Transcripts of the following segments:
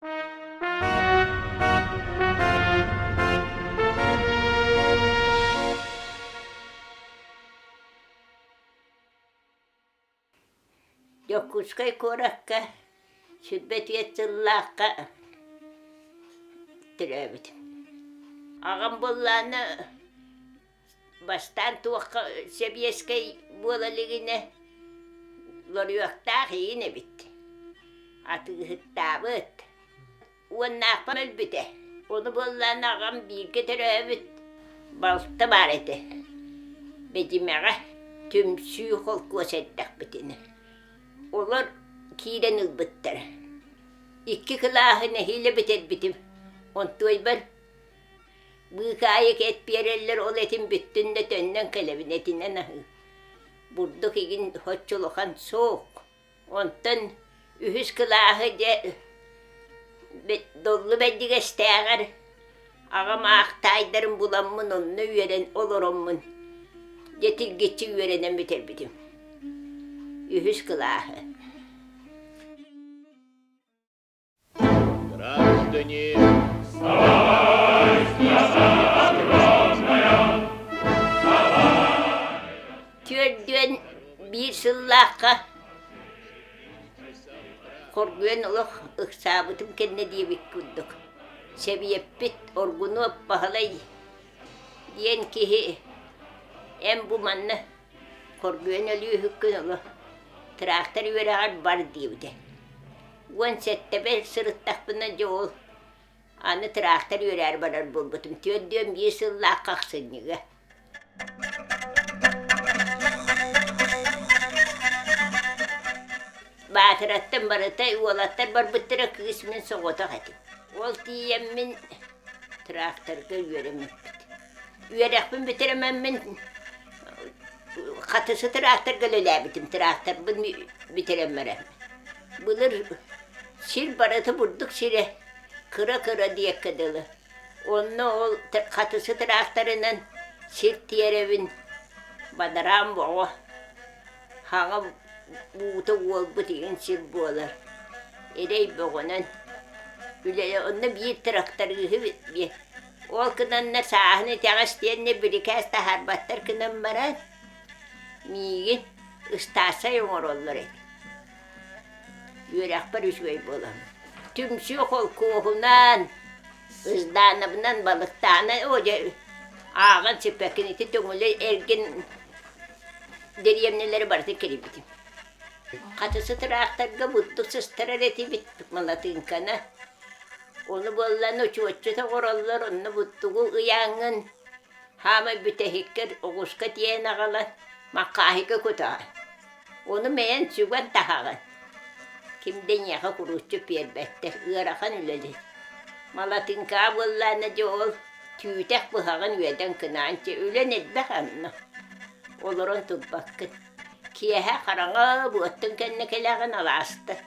Дьокуускай куоракка 24 сыллаахха төрөөбүтүм. Аҕам буоллаҕына бастаан туохха сэбиэскэй буола илигинэ лоруоктаах иин эбит. Атыыһыттаабыт. Уоннаахпар өлбүтэ. Ону буоллаҕына аҕам бииргэ төрөөбүт балта баар этэ. Бэдьимэҕэ түмсүү холкуос эрдэхпитинэ. Олор киирэн ылбыттара. Икки кылааһы нэһиилэ бүтэрбитим. Онтуойбар быыкаайык эт биэрэллэр, ол этим бүттүн да төннөн кэлэбин, этинэн аһыы. Бурдук игин соччо улахан суох. Онтон үһүс кылааһы дьэ Доллу Бэрдигэстээҕэр аҕам аах таайдарын буламмын онно үөрэн олороммун дьэ тиргиччи үөрэнэн бүтэрбитим. Үһүс кылааһы. Граждане Түөрдүөн биир сыллаахха хоргуйан олох ыксаабытым кэннэ диэбит курдук сэбиэппит Оргунуоп Баһылай диэн киһи эн бу манна хоргуйан өлүүһүккүн олох тыраахтар үөрэҕэр бар диэбитэ. 17-бэр сырыттахпына дьэ ол аны тыраахтар үөрээр барар буолбутум. 41 сыллаахха ахсынньыга. Баатыраттан барыта уолаттар барбыттара кыыс мин соҕотох этим. Ол тиийэммин тракторга үөрэммиппит. Үөрэхпин бүтэрэммин хатысы тракторга үлэлээбитим. Тракторбын бүтэрэн баран. Былыр сир барыта бурдук сирэ кыра-кыра диэккэ дылы. Онно ол хатысы тракторынан сир тиэрэбин, бадараан боҕо, хаҥа буута уолбут игин сир буолар. Эрэй бөҕөнөн үлэ онно биир тракторыыһы Ол гынаннар сааһын итэҕэс диэннэр бирикээс таһаарбаттар гынан баран, миигин ыстаарсай оҥороллор эбит. Үөрэхпэр үчүгэй буолан. Түмсүү холкуоһунан, Ыздаанабынан балыктаана оо дьэ ааҕан сиппэккин ити Төҥүлү эргин дэриэбинэлэри барытын кэрийбитим. Хатысы тыраахтарга бурдук сыстарар этибит малатыыҥканы. Ону буоллан учуотчут оҥороллор, онно буттугу ыйааҥҥын хаамай бүтэһиккэр оҕуска тиэйэн аҕалан маккааһыйга кутаҕын. Ону мэйэн сүгэн таһаҕын. Ким да эйиэхэ курууччу биэрбэттэр, ыарахан үлэлиир. Малатыҥкаҕа буоллаҕына дьэ ол түүтэх быһаҕын үөдэн кынаан чэ үлэн элбэх онно. Олорон турбаккын. Киэһэ хараҥа буоттун кэннэ кэлэҕин алаастар.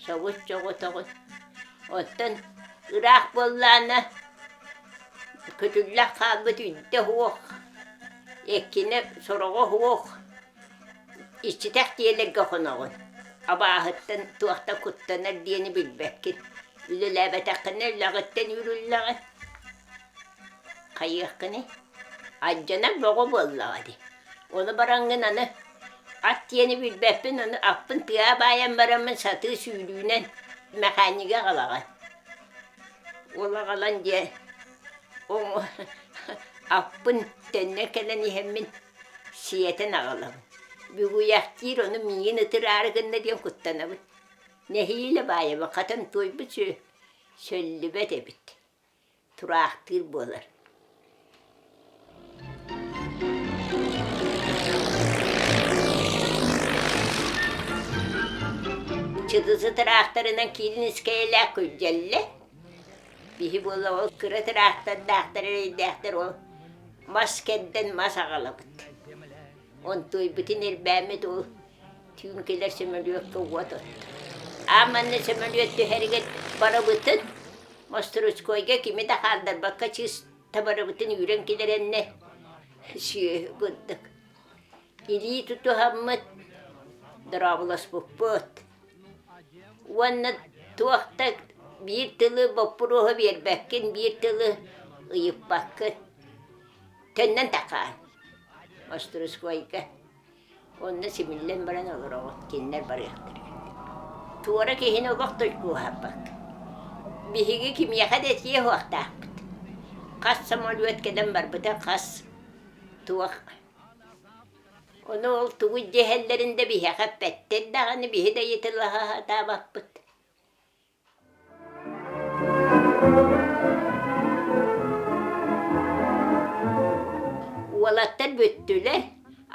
Соҕус-соҕотоҕун. Оттон ыраах буоллаҕына көтүллэх хаалбыт үрдэ суох, эккинэ сороҕо суох, иччитэх дьиэлэргэ хоноҕун. Абааһыттан туохтан куттанар диэни билбэккин. Үлэлээбэтэххинэ үлэҕиттэн үүрүллэҕин. Хайыаххыный? Алдьанар бөҕө буоллаҕа дии. Ону бараҥҥын аны ат диэни билбэппин, ону аппын тыаҕа баайан бараммын сатыы сүүрүүнэн мэхээнньиги аҕалаҕын. Ол аҕалан дьэ аппын төннөн кэлэн иһэммин сиэтэн аҕалабын. Бүгүйэхтиир ону миигин ытыраары гынна диэн куттанабын. Нэһиилэ баайабын, хатан туойбут сөллүбэт эбит. Тураахтыыр буолар. Чыдысы тыраахтарынан киирин искэйэлээх күрдьэллэ. Биһи буола ол кыра тыраахтардаахтар эрэйдээхтэр ол мас кэрдэн мас аҕалабыт. Онтуойбутун эрбээммит ол түүн кэлэр сөмөлүөккэ уот оттор. Аан манна сөмөлүөт түһэригэр барыбытын Мостуруускуойга кими да хаалларбакка чыыс табарыбытын үүрэн килэрэннэ сүөһү курдук илии тутуһаммыт дорооболоспуппут. Уонна туох да Биир тылы боппуруоһу биэрбэккин, биир тылы ыйыппаккын. Төннөн тахаан Остроскойга. Онно симиллэн баран олороҕут, кинилэр барыахтара. Туора киһини олох да куоһарбакка. Биһиги кимиэхэ да этиэ суохтаахпыт. Хас самолет кэлэн барбыта, хас туох. Ону ол тугу дэһэллэрин да биһиэхэ эппэттэр даҕаны, биһи да ыйыталаһа сатаабаппыт. Уолаттар бүттүлэр,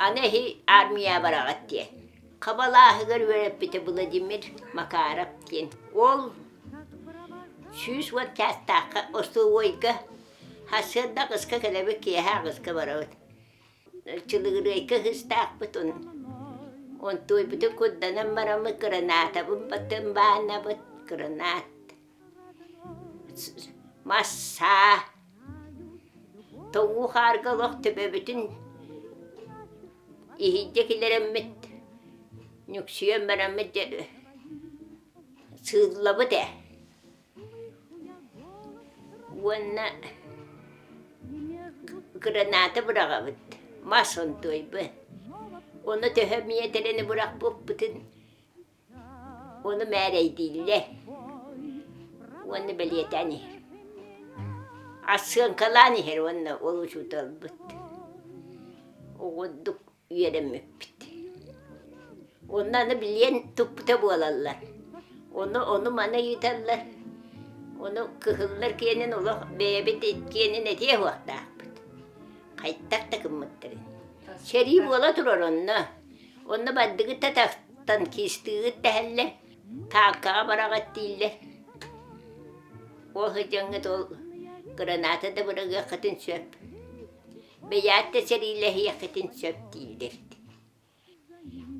аны эһи армия бараҕыт диэн. Хабалааһыгар үөрэппитэ Владимир Макаров диэн. Ол 110 чаастаахха остолобуойга сарсыарда аҕыска кэлэбит, киэһэ аҕыска барабыт. Чылыгырыайка ыһыстаахпыт онтуойбутун курданан бараммыт кыранаатабын баттан баанабыт кыранаат мас саа тоҥуу хаарга олох төбөбүтүн иһирдьэ киллэрэммит нүксүйэн бараммыт дьэ сыыллабыт ээ Уонна граната быраҕабыт, мас онтуойбун. Ону төһө миэтэрэни бырахпыппытын ону мээрэйдииллэр уонна бэлиэтээн иһэр. Ассыаҥкалаан иһэр уонна ол учууталбыт. Оҕурдук үөрэммиппит. Онно аны билиэн туппута буолаллар. Ону ону-маны ыйыталлар. Ону кыһыллар киэнин олох бэйэбит киэнин этиэ суохтаахпыт. Хайдах да гыммыттарын. Сэрии буола турар онно. Онно бардыгыт да танкистыыгыт дэһэллэр, таанкаҕа бараҕыт дииллэр. Ол сылдьаҥҥыт ол граната да быраҕыаххытын сөп. Бэйээт да сэриилэһиэххитин сөп дииллэр.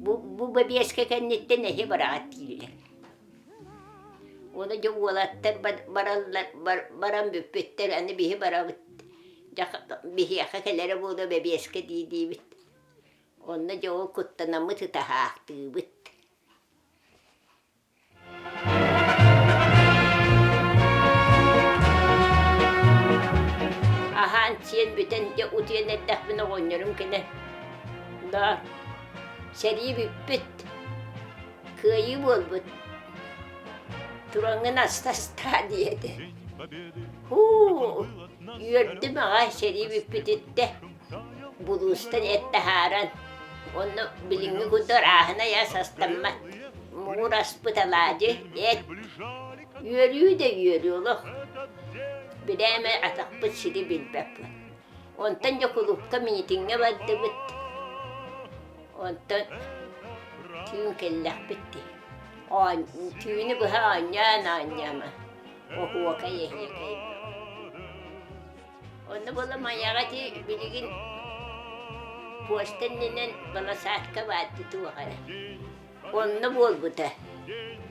Бу, бу бэбиэскэ кэнниттэн эһи бараҕыт дииллэр. Ону дьэ уолаттар бараллар, баран бүппүттэр, аны биһи барабыт. Дьэ биһиэхэ кэлэрэ буолуо бэбиэскэ дии-диибит. Онно дьэ ол куттанаммыт ытаһаахтыыбыт. Аһаан-сиэн бүтэн дьэ утуйан эрдэхпинэ оҕонньорум кэлэн «Доо, сэрии бүппүт, кыайыы буолбут, тураҥҥын астастаа» диэтэ. Һуу, үөрдүм аҕай сэрии бүппүтүттэн Булуустан эт таһааран, онно билиҥҥи курдук арааһынай ас астаммат. Муҥур аспыт алаадьы, эт, үөрүү да үөрүү олох. Бирээмэ атахпыт сири билбэппит. Онтон дьэ кулуупка миитиҥҥэ бардыбыт. Онтон түүн кэллэхпит дии. Түүнү быһа оонньоон оонньомо. Оһуокай эһиэкэй бөҕө. Онно буола Майаҕа ити билигин пуоста иннинэн баласаатка баар дии туох эрэ. Онно буолбута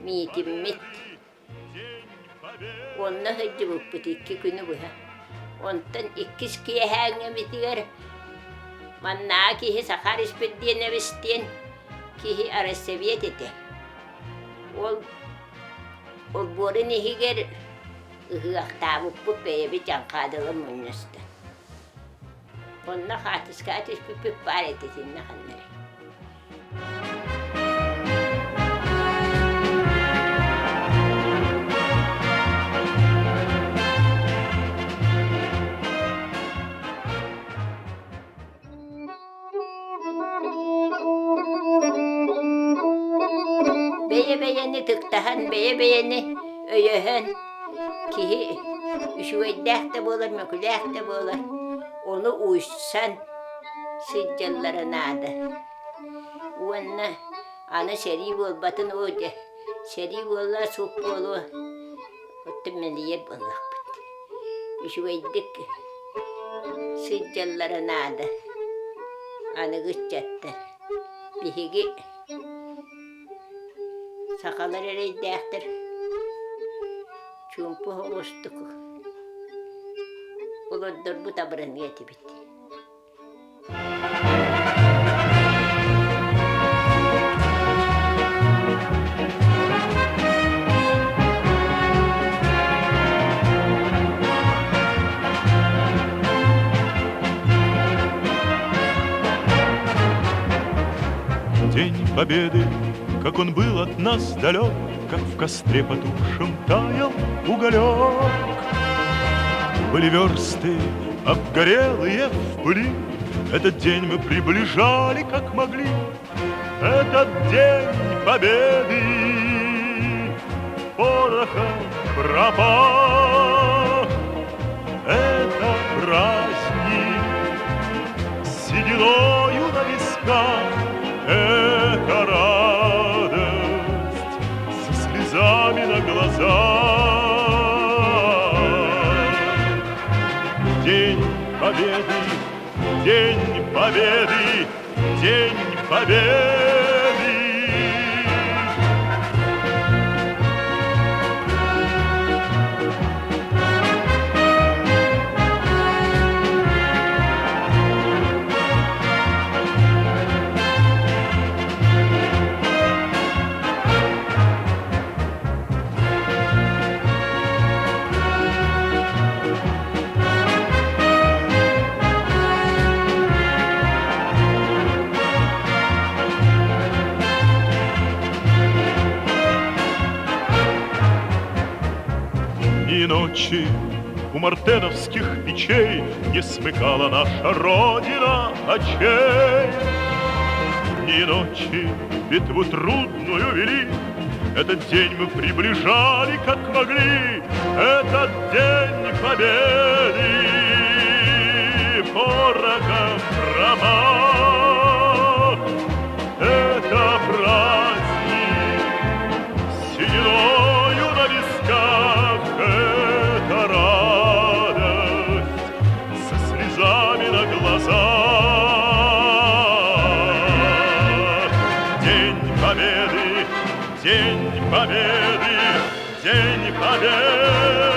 миитиммит. Онно сылдьыбыппыт икки күнү быһа. Онтон иккис киэһээҥҥибитигэр маннааҕы киһи Сахар Испирдиэнэбис диэн киһи арассэбиэт этэ. Ол олбуорун иһигэр Ыһыахтаабыппыт бэйэбит дьаҥхаадыла мунньуста. Онно хаартыскаҕа түспүппүт баар этэ итиннэ ханна эрэ. Бэйэ-бэйэни ытыктаһан, бэйэ-бэйэни өйөһөн киһи үчүгэйдээх да буолар, мөкүлээх да буолар, ону уйсан сылдьаллара наада. Уонна аны сэрии буолбатын оо дьэ, сэрии буолла, суох буолуо, оттон мэлийэр буоллахпыт. Үчүгэйдик сылдьаллара наада аныгы ыччаттар. Биһиги сахалар эрэйдээхтэр чуумпу соҕустук олордорбут абыраныа этибит. День Победы, как он был от нас далек, Как в костре потухшем таял уголек. Были версты, обгорелые в пыли, Этот день мы приближали, как могли. Этот день Победы порохом пропах. Это праздник с сединою на висках, Это радость со слезами на глазах. День Победы, День Победы, День Победы! Дни и ночи у мартеновских печей Не смыкала наша Родина очей. Дни и ночи битву трудную вели, Этот день мы приближали, как могли, Этот день победы порохом пропах. Это праздник с сединою на висках, Это радость со слезами на глазах. День Победы, День Победы, День Победы!